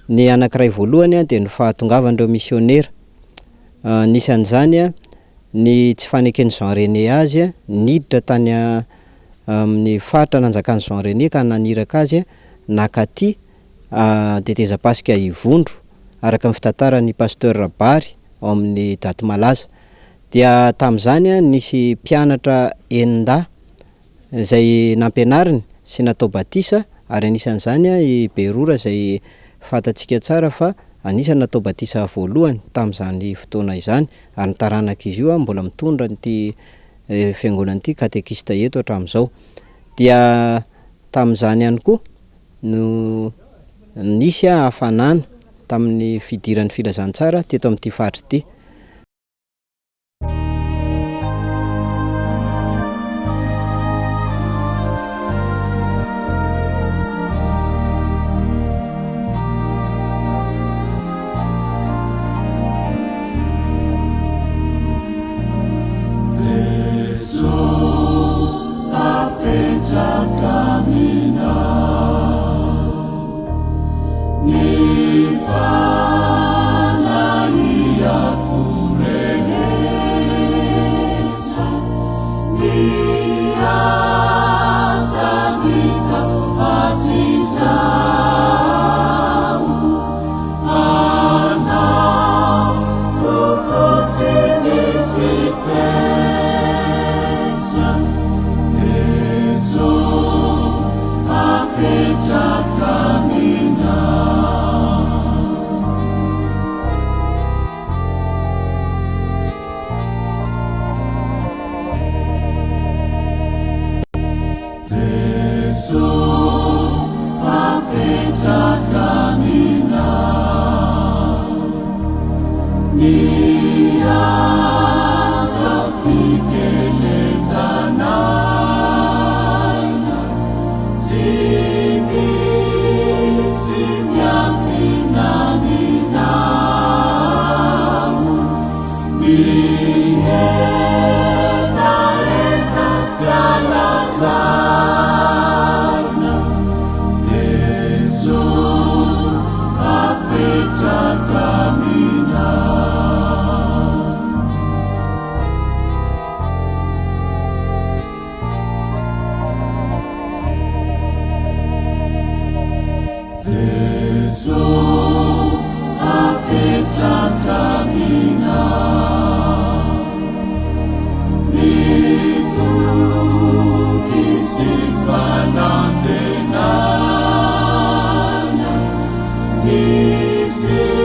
Ny anankiray voalohany dia ny fahatongavan'ireo misionera. Anisan'izany ny tsy faneken'i Jean René azy niditra tany amin'ny faritra nanjakan'i Jean René ka naniraka azy nakaty tetezam-pasika Ivondro, araka ny fitantaran'i Pasteur Rabary ao amin'ny daty malaza. Dia tamin'izany nisy mpianatra enin-dahy izay nampianariny sy natao batisa ary anisan'izany i Berora izay fantatsika tsara fa anisan'ny natao batisa voalohany tamin'izany fotoana izany ary ny taranak'izy io mbola mitondra an'ity fiangonana ity katekista eto hatramin'izao. Dia tamin'izany ihany koa no nisy hafanana tamin'ny fidiran'ny filazantsara teto amin'ity faritra ity. Jesu.